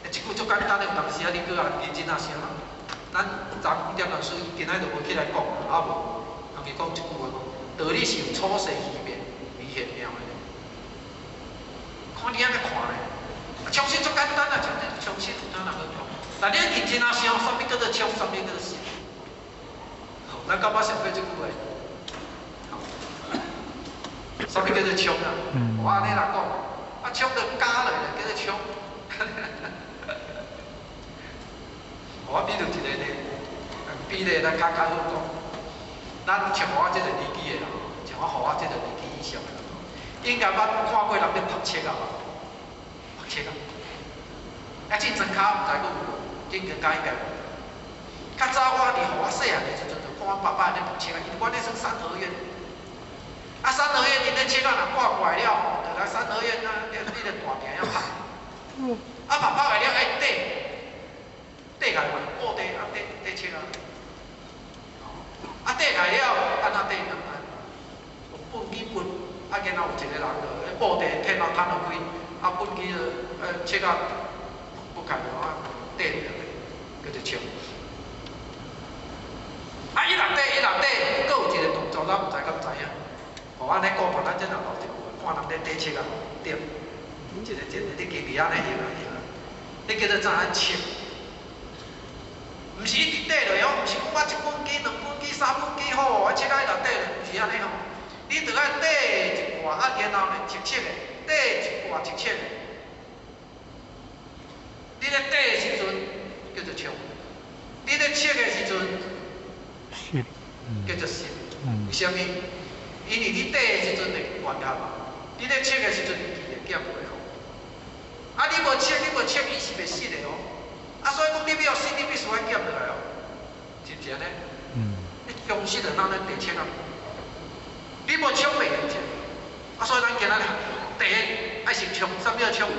一句足簡單的，有當時啊，你閣啊認真啊想。咱昨點老師今仔就無起來講，啊無，人伊講一句話講，道理是有粗細虛變而玄妙的。看你按呢看咧，充實足簡單啊，充實充實有哪人去講？但你認真啊想，啥物叫做充，啥物叫做實？好，咱感覺想過這句話？啥物叫做充啊？我按呢來講，啊充就加落來叫做充。我比如一個呢，比例咱較較好講。咱像我這個年紀的人，像我予我這個年紀以上的人，應該捌看過人咧拍冊仔無？拍冊仔。啊，進前跤毋知閣有無？進前跤應該無。較早我佇予我細漢的時陣，就看阮爸爸咧拍冊仔，因為阮咧算三合院。啊，三合院𪜶咧冊仔若掛過來了吼，就來三合院啊，你個大廳遐拍。啊，拍拍來了愛綴。綴起來嘛，布袋啊，綴綴冊仔。啊，綴起來了，按怎綴？有畚箕畚，啊，然後有一個人就彼布袋摕到攤落開，啊，畚箕就冊仔撥開就啊，綴落來，叫做衝。啊，伊若綴，伊若綴，閣有一個動作，咱毋知敢知影。吼，按呢講法，咱這若落一句話，看人咧綴冊仔，對。這個這個，你家己按呢用啊用啊，彼叫做怎樣切？毋是一直綴落哦，毋是講我一本機、兩本機、三本機好，我切仔伊就綴落，毋是按呢吼。你著愛綴一掛，啊，然後呢，切切的，綴一掛，切切的。你咧綴的時陣叫做衝，你咧切的時陣叫做實。為啥物？因為你綴的時陣會懸合嘛，你咧切的時陣會減落哦。啊，你無切，你無切，伊是袂實的哦。啊，所以講你欲予實，你必須愛減落來哦，是毋是按呢？你忠實就哪咧綴切啊？你無衝袂用切。啊，所以咱今仔日第一愛先衝，啥物叫衝？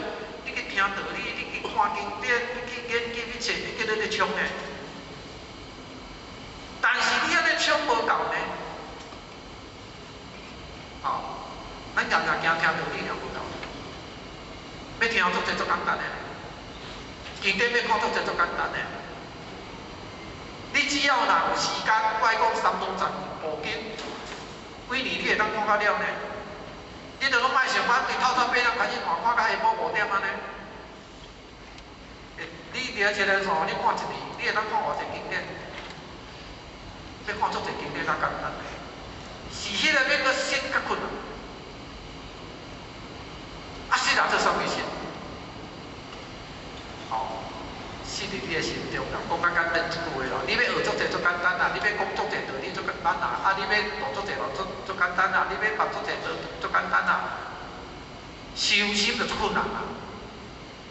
你去聽道理，你去看經典，你去研究，去冊，你叫做咧衝呢？但是你按呢衝無夠呢？吼，咱常常驚聽道理也無夠，欲聽足濟足簡單的。經典欲看足濟足簡單的，你只要若有時間，我愛講三堂十部經，幾年你會當看甲了呢？你著攏莫上班，對透早8點開始看，看到下晡5點按呢。你佇咧車輪上，你看一年，你會當看偌濟經典？欲看足濟經典較簡單，是彼個欲閣識較困難。啊，你欲度足濟人足足簡單啦，你欲捌足濟做足簡單啦。修心就足困難啦，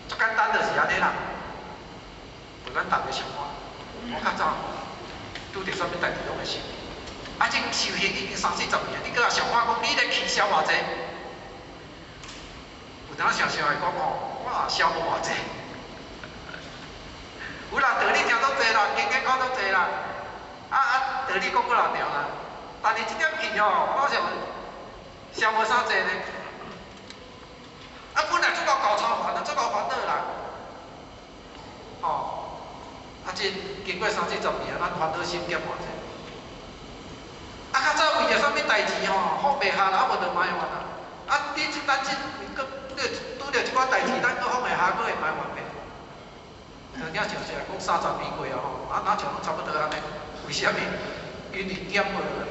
足簡單就是按呢啦。無咱逐个生活，我較早拄著啥物代誌攏會生氣。啊，這修行已經三四十年，你閣來想我講，你咧氣消偌濟？有當想想會講吼，我也消無偌濟。有啦，道理聽足濟啦，經典講足濟啦，啊啊，道理講幾若條啦。但是這點氣吼，我想消無啥濟呢。啊，本來足夠夠操煩，足夠煩惱啦。吼，啊，這經過三四十年，咱煩惱心減偌濟？啊，較早為著啥物代誌吼，放袂下啦，啊無就埋怨啦。啊，你這咱這閣拄著一寡代誌，咱閣放會下，閣會埋怨袂？聽聽像是講30年過啊吼，啊，若像攏差不多按呢？為啥物？因為減無落來，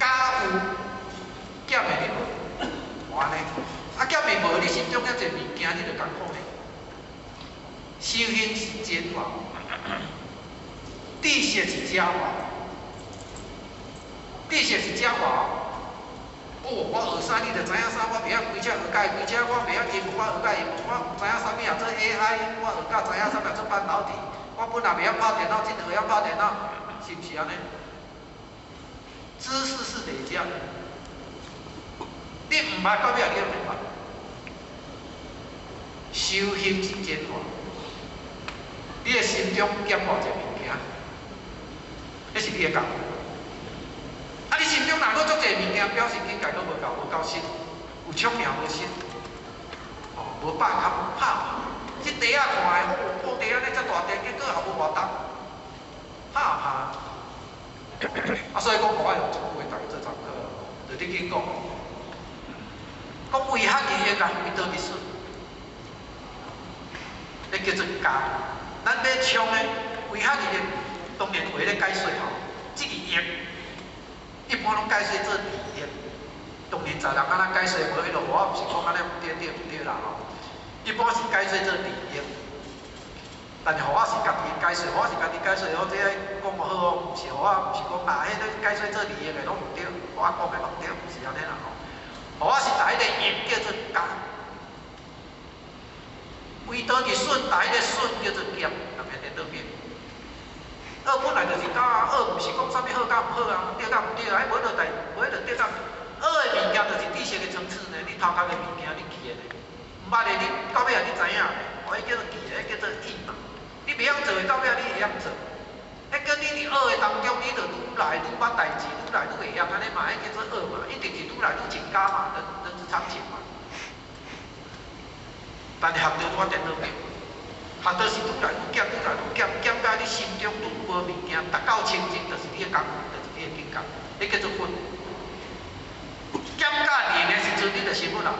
加有減的你無，無按呢？啊，減的無，你心中遐濟物件，你就艱苦呢。修行是減法，知識是加法，知識是加法。哦，我學啥你就知影啥，我袂曉開車學共伊開車，我袂曉英文，我學共英文，我毋知影啥物啊做 AI，我學甲知影啥物做半導體，我本來袂曉拍電腦，這會曉拍電腦，是毋是按呢？知識是累加，你毋捌到尾你會捌。修行是減法，你的心中減偌濟物件，彼是你的功夫。啊！你心中若閣足濟物件，表示境界閣無夠，無夠深，有聰明無深，哦，無百合拍。這地仔看的，哦，布地仔呢遮大塊，結果也無偌重，拍拍。啊，所以講我愛用這句話，逐家做參考，就你緊講，講為學而學啊，為道而損，彼叫做加。咱欲衝的為學而學，當然話咧解說吼，這個業。一般攏解說做利益，當然在人按呢解說無彼落，我毋是講按呢毋對對毋對啦吼。一般是解說做利益，但是予我是家己解說，我是家己解說，我這講無好哦，毋是予我，毋是講啊，彼个解說做利益的攏毋對，我講的攏對，毋是按呢啦吼。予我是共彼个業叫做加，為道而損，共彼個損叫做減，踮遐顛倒變。學本來就是教學，毋是講啥物好佮毋好啊，對佮毋對啊，彼無彼落代，無彼落對佮。學的物件就是知識的層次呢，你頭殼的物件你記的呢，毋捌的你到尾仔你知影呢，哦，彼叫做記的，彼叫做憶嘛。你袂曉做的，到尾仔你會曉做。彼叫你佇學的當中，你就愈來愈捌代誌，愈來愈會曉按呢嘛，彼叫做學嘛，一定是愈來愈增加嘛，人人之常情嘛。但是學著我顛倒變。學著是愈來愈減，愈來愈減，減甲你心中愈無物件，達到清淨，就是你的功夫，就是你的境界，彼叫做佛。減甲零的時陣，你就成佛啦。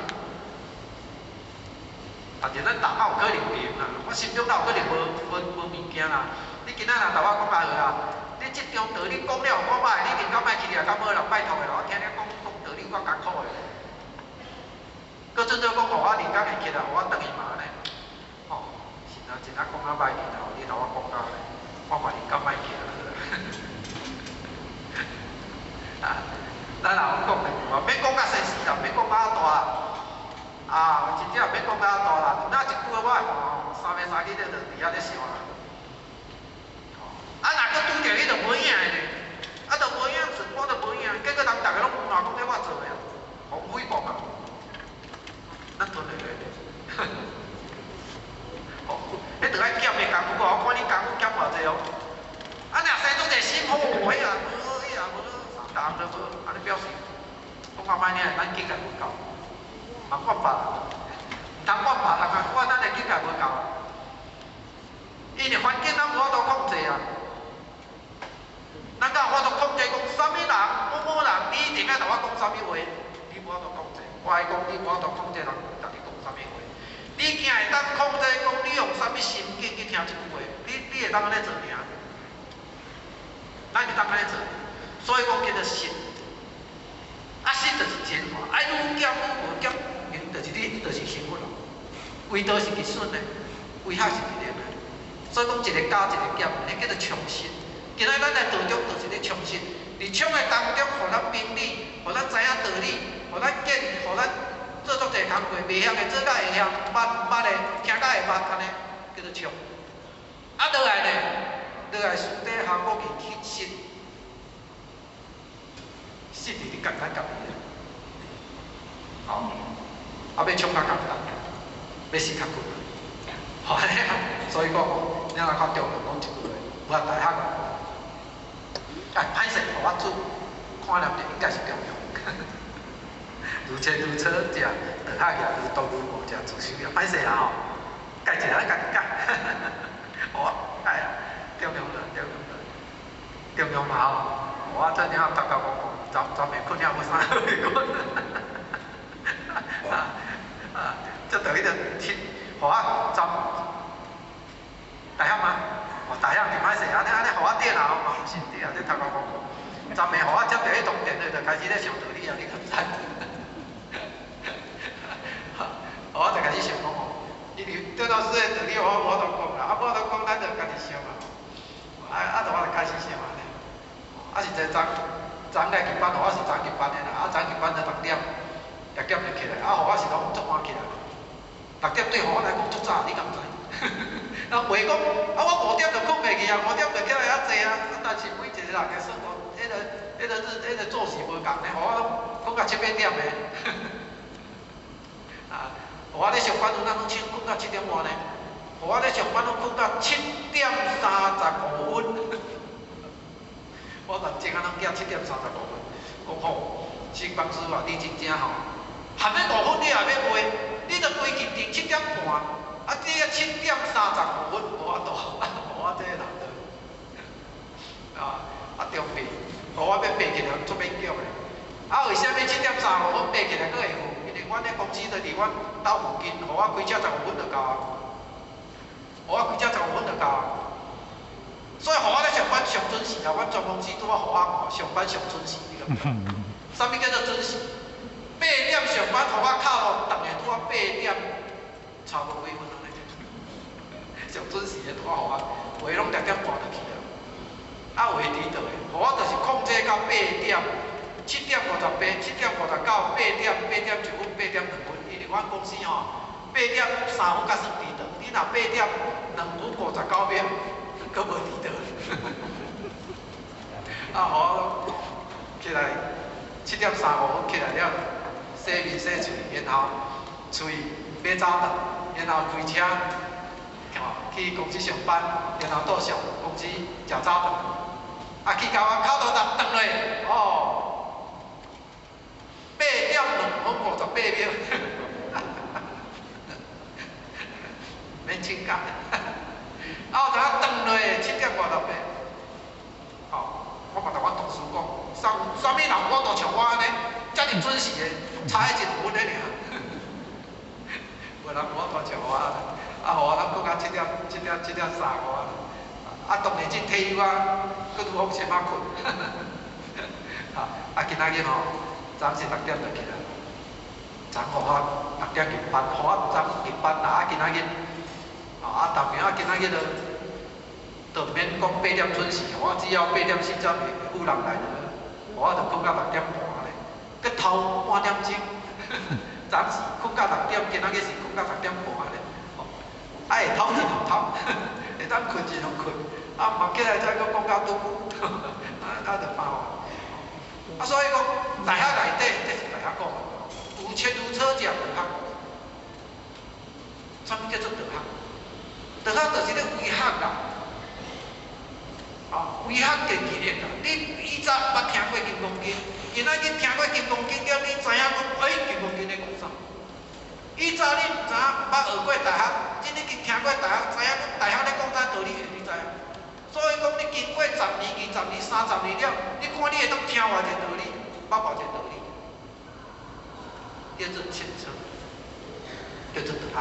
但是咱大腦有可能零啦，我心中哪有可能無物件啦？你今仔若共我講啊好啊，你這張道理講了我歹，你應該莫去掠，較無人拜託的啦。我聽你講講道理，我艱苦的。閣準做講，予我靈感會起來，予我轉去嘛按呢。吼，是啊，真啊講啊歹去啦，你共我講到咧，我嘛靈感歹起來啊，咱也有講的，免講較細細啦，免講較大啦。啊，真正免講較大啦，那一句話我三暝三更就佇遐咧想啦。啊，若閣拄著伊就無影的咧，啊，就無影，我就無影，結果人逐个攏問我講這我做的啊，予誹謗啊，咱吞會落咧。哦，彼著愛減的功夫，我看你功夫減偌濟哦。啊，若生足濟心，哦，彼也無，彼也無，三人都無，按呢表示，講較歹聽，咱境界無夠，嘛怨別人，毋通怨別人啊，怨咱的境界無夠啊。因為環境咱無法度控制啊，咱敢有法度控制講啥物人、某某人，你一定愛共我講啥物話，你無法度控制。我愛講你無法度控制人，共你講啥物話。你驚會當控制講你用啥物心境去聽這句話，你會當按呢做爾。咱會當按呢做，所以講叫做實。啊，實就是真話，愛愈減愈無減，就是你就是成佛咯。為道是吉損的，為學是吉利的。所以講一個加一個減，彼叫做充實。今仔咱來道中就是咧充實，佇充的當中，予咱明理，予咱知影道理，予咱見，予咱做足濟工課，袂曉的做甲會曉，捌捌的聽甲會捌，按呢叫做充。啊，落來呢，落來私底下閣去去實，實佇你家咱家己的。吼，啊，欲充較簡單，欲實較困難。吼，按呢啊，所以講吼，你若看中庸講一句話，無大學啊，哎，歹勢，予我煮，看了就應該是中庸。如切如磋者，道學也；如刀如磨者，自修也。歹勢啦吼，改一下，咱家己改。我改啊，中庸啦，中庸啦，中庸嘛吼。我這領頭殼講，昨昨暝睏了無啥好睏。啊啊，這等於就七，予我昨大學嗎？哦，大學就歹勢，按呢按呢，予我電啊，嘛毋是對啊，這頭殼講講。昨暝予我接著彼通電話，就開始咧想道理啊，你敢知？我就開始想講吼，因為鄭老師的道理我無法度講啦，啊無法度講，咱就家己想啊。啊啊，就我就開始想啊。啊是這昨昨來入班，我是昨入班的啦，啊昨入班就六點，六點就起來，啊予我是攏足晚起來。六點對予我來講足早，你敢知？人話講，啊我5點就睏袂去啊，5點就起來遐坐啊，啊但是每一個人的生活，彼個日、彼個作息無仝呢，予我攏睏到七八點的。啊，予我咧上班有當攏睏到7點外呢，予我咧上班攏睏到7點35分。我認真啊，攏寄7點35分，講吼，新公司啊，你真正吼，含欲5分你也欲袂，你著規定定7點半，啊，你啊7點35分，無法度，無我這個人啊，啊中暝，予我欲爬起來足勉強的。啊，為啥物7點35分爬起來閣會赴？因為阮的公司就佇阮兜附近，予我開車十五分就到啊。予我開車十五分就到啊。所以予我咧上班上準時啊！阮全公司拄仔予我上班上準時，你感覺？啥物叫做準時？八點上班，予我敲落轉來拄仔八點，差無幾分按呢。上準時的拄仔予我，有的攏6點半就去啊。啊，有的遲到的，予我就是控制到八點，7點58、7點59、八點、8點1分、8點2分，因為阮公司吼8點3分才算遲到，你若8點2分59秒，閣無遲到。啊，予我起來7點35分起來了，洗面洗喙，然後喙欲早頓，然後開車去公司上班，然後到上公司食早頓。啊，去到我口頭禪轉落，哦，8點2分58秒，免請假。啊，有當轉落7點58，吼，我嘛共阮同事講，啥啥物人有法度像我按呢，遮爾準時的，差彼一分爾。無人有法度像我按呢，啊，予我攏睏到七點七點7點35啊。啊，當然這退休啊，閣拄好先仔睏。啊，啊，今仔日吼，昨是6點就起來，昨予我6點入班，予我昨入班啦。啊，今仔日，啊，逐暝啊，今仔日就，就毋免講八點準時，我只要8點40會有人來就好，我就睏到6點半咧，閣偷半點鐘。昨是睏到6點，今仔日是睏到6點半咧。啊，會偷一兩偷，會當睏一兩睏。啊，嘛起來再閣講較拄久，啊啊就煩啊。啊，所以講，大學內底，這是大學講的，有切有磋者道學。啥物叫做道學？道學就是咧為學啦。啊，為學建立的啦。你以前捌聽過《金剛經》，今仔日聽過《金剛經》了，你知影講，欸，《金剛經》咧講啥？以前你毋知影，毋捌學過大學，今日去聽過大學，知影講大學咧講啥道理，你知影？所以講，你經過十年、20年、30年了，你看你會當聽偌濟道理，捌偌濟道理，叫做切磋，叫做道學。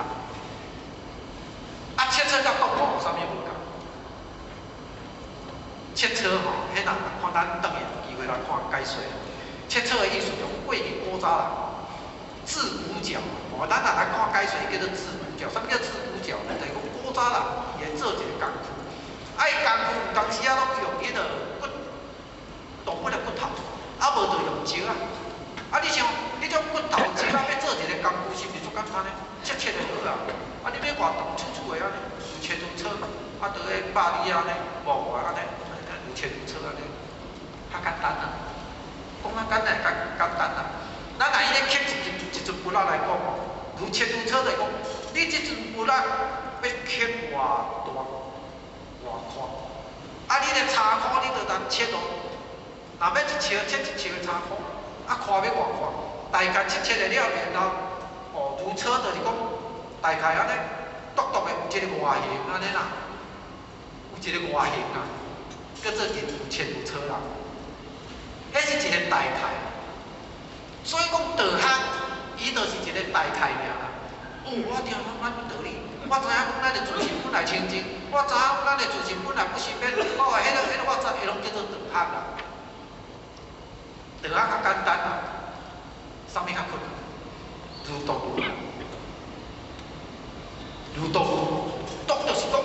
啊，切磋佮頓悟有啥物無仝？切磋吼，彼人看咱轉去有機會來看解說。切磋的意思就過去古早人制鼓腳，哦，咱若來看解說，叫做制鼓腳。啥物叫制鼓腳呢？就是講古早人伊會做一個工具，啊，伊工工具有當時啊，攏用彼個骨動物的骨頭，啊無就用石仔。啊，你想，彼種骨頭石仔欲做一个工具，是毋是足簡單的？切切就好啊。啊，你欲偌長粗粗的按呢，有切如車，啊，就咧百里按呢，磨啊按呢，有切如車按呢，較簡單啦。講較簡單較簡單啦。咱若伊咧刻一一陣骨仔來講吼，如切如車就是講，你這陣骨仔欲刻偌大、偌寬，啊，你咧插箍你就通切咯。若欲一尺切一尺的插箍，啊，寬欲偌寬？大概切切的了，然後哦，如車就是講，大概按呢，獨獨的有一個外形按呢啦，有一個外形啦，叫做如切如車啦。彼是一個大概，所以講道學，伊就是一個大概爾啦。哦，我聽講咱道理，我知影講咱的自性本來清淨，我知影講咱的自性本來不生滅，哦，彼個我知，彼攏叫做道學啦。道學較簡單啦，啥物較困難？如毒如魔，如毒如魔，毒就是講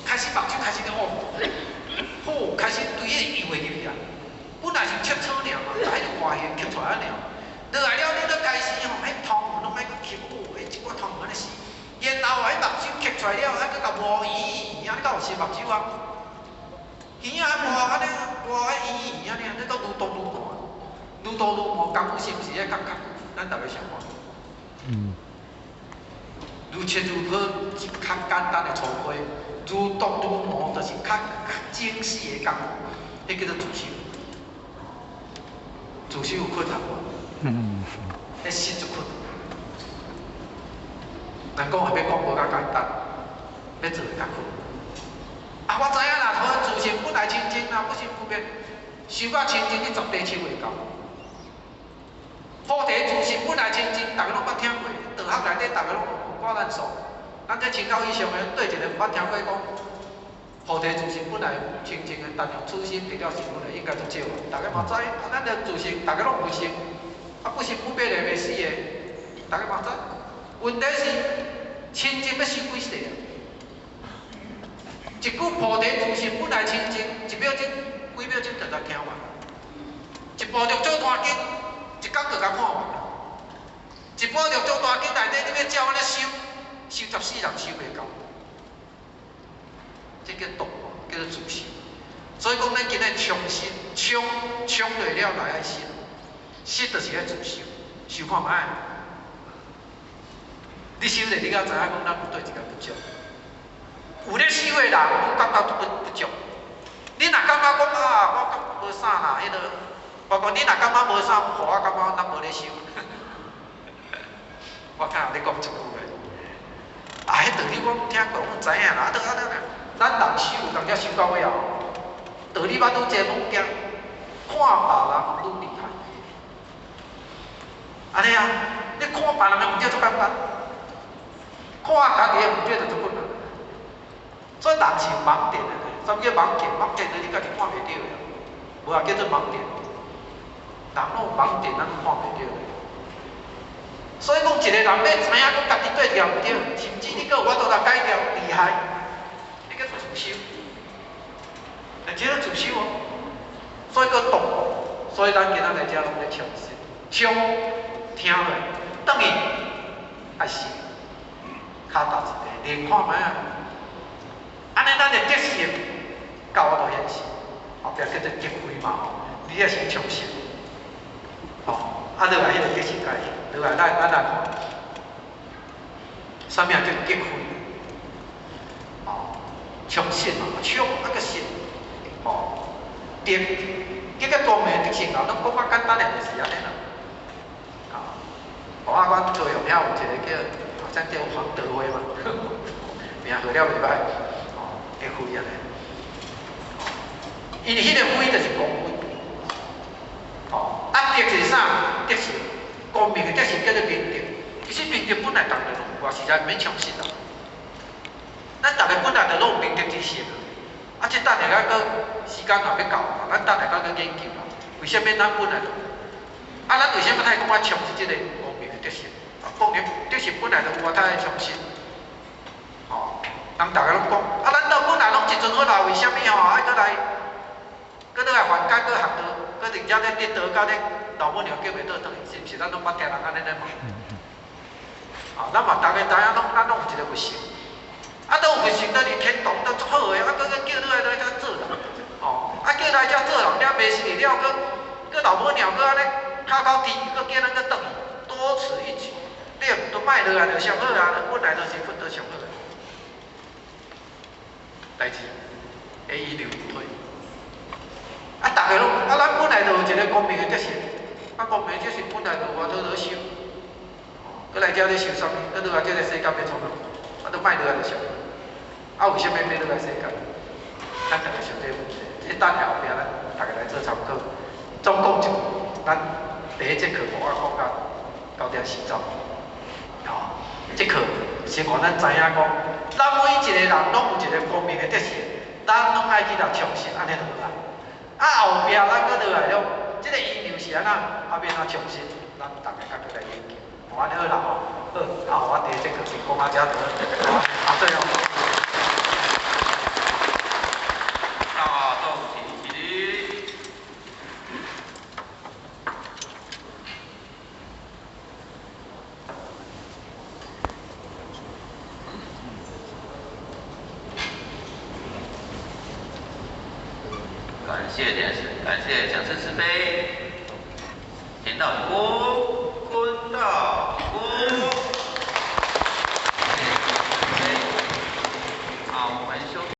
開始目睭開始咧烏，好，開始對彼個油會入去啊。本來是切草爾嘛，共彼個外形刻出來爾。落來了，你閣開始吼，彼頭毛攏愛閣刻，哦，彼一寡頭毛按呢死。然後彼目睭刻出來了，還閣共磨圓圓，你敢有洗目睭啊？耳仔磨按呢，磨啊圓圓按呢，你閣愈毒愈磨，愈毒愈磨，功夫是毋是愛較較？咱逐家想看。如切如磋是較簡單的粗批，如毒如磨就是較較精細的功夫，彼叫做自修。自修有困難無？彼實足困難。人講話欲講無較簡單，欲做會較困難。啊，我知影啦，好自性本來清淨啊，不生不滅，修到清淨，你十地修袂到。菩提自性本來清淨，逐家攏捌聽過。道學內底，逐家攏有掛咱數。咱這清教以上的，對一个毋捌聽過講，菩提自性本來清淨的，但用此心得了成佛的，應該足少啊。逐家嘛知，啊，咱的自性，逐家攏有信，啊，不生不滅的袂死的，逐家嘛知。問題是清淨欲修幾世啊？一句菩提自性本來清淨，一秒鐘、幾秒鐘就共聽完。一部六祖壇經，一工就共看完。一部六祖壇經內底，你欲照按呢修，修十世人修袂到。這叫毒，叫做自修。所以講，咱今日衝心，衝衝落了來愛實，實就是愛自修，修看覓。你修咧，你才知影講咱有佗一个不足。有咧修的人，愈感覺不足。你若感覺講啊，我感覺無啥啦，彼个，我講你若感覺無啥，予我感覺咱無咧修。我看你講這句話，啊，彼道理我聽過，我知影啦。啊，對啊對啊，咱人修有當時修到尾後，道理捌愈濟愈驚，看別人愈厲害。按呢啊，你看別人的毋對足簡單，看家己的毋對就足困難。所以人是盲點的，啥物叫盲點？盲點就是你家己看袂著的，無啊叫做盲點。人攏有盲點，咱攏看袂著的。所以講，一個人欲知影講家己對著毋對，甚至你閣有法度來改掉，厲害，你叫做自修，會叫做自修哦。所以閣動，所以咱今仔來遮攏咧衝心，衝聽落，轉去愛信，跤踏一個，練看覓啊。按呢，咱的德性到我就顯示，後壁叫做德慧嘛吼，你愛先衝心，吼，啊，落來彼個德性該，落來咱來看，啥物叫德慧？哦，衝信嘛，衝啊閣信，吼，德，德個光明德性啊，攏講較簡單的就是按呢啦。啊，哦啊，阮高雄遐有一個叫，好像叫黃德輝嘛，名號了袂歹。德輝按呢，因為彼個輝就是光輝，吼，啊德是啥？德性，光明的德性叫做明德。其實明德本來逐家攏有啊，實在毋免相信啦。咱逐家本來就攏有明德之心啊，這等下閣時間若欲到，咱等下閣閣研究啦。為啥物咱本來就有？啊，咱為啥物愛講愛重視這個光明的德性？啊，光明德性本來就有啊，較愛相信。吼，人逐家攏講，啊，咱都本來攏一陣好啦，為啥物吼愛閣來，閣落來凡間，閣學道，閣佇遮咧得道，到咧老母娘叫袂倒轉去，是毋是？咱攏捌聽人按呢咧問。啊，咱嘛逐家知影，攏咱攏有一个佛性，啊，都有佛性，都佇天堂都足好的，啊，閣閣叫你來來遮做人，哦，啊，叫來遮做人了，袂死了，閣閣老母娘閣按呢口口甜，閣叫咱閣轉去，多此一舉，對，都莫落來就上好啊，本來就是佛都上好。代誌會以類推，啊，逐家攏啊，咱本來就有一个光明的德性，啊，光明的德性本來就有偌好好修，閣來遮咧修啥物？閣落來這个世間欲創啥？啊，都莫落來就上。啊，為啥物欲落來世間？咱逐家想這个問題，這等下後壁咱逐家來做參考。總共就咱第一節課我講到9點40，吼，這課先予咱知影講，咱每一個人攏有一個光明的德性，咱攏愛去共充實，按呢就好啊。啊，後壁咱閣落來了，這個因由是按怎，啊，欲按怎充實，咱逐家較閣來研究。按呢好啦吼，好，啊，我第一節課先講到遮就好，啊，最後。大眾起立。感謝蓮師，感謝講師慈悲，天道鞠躬。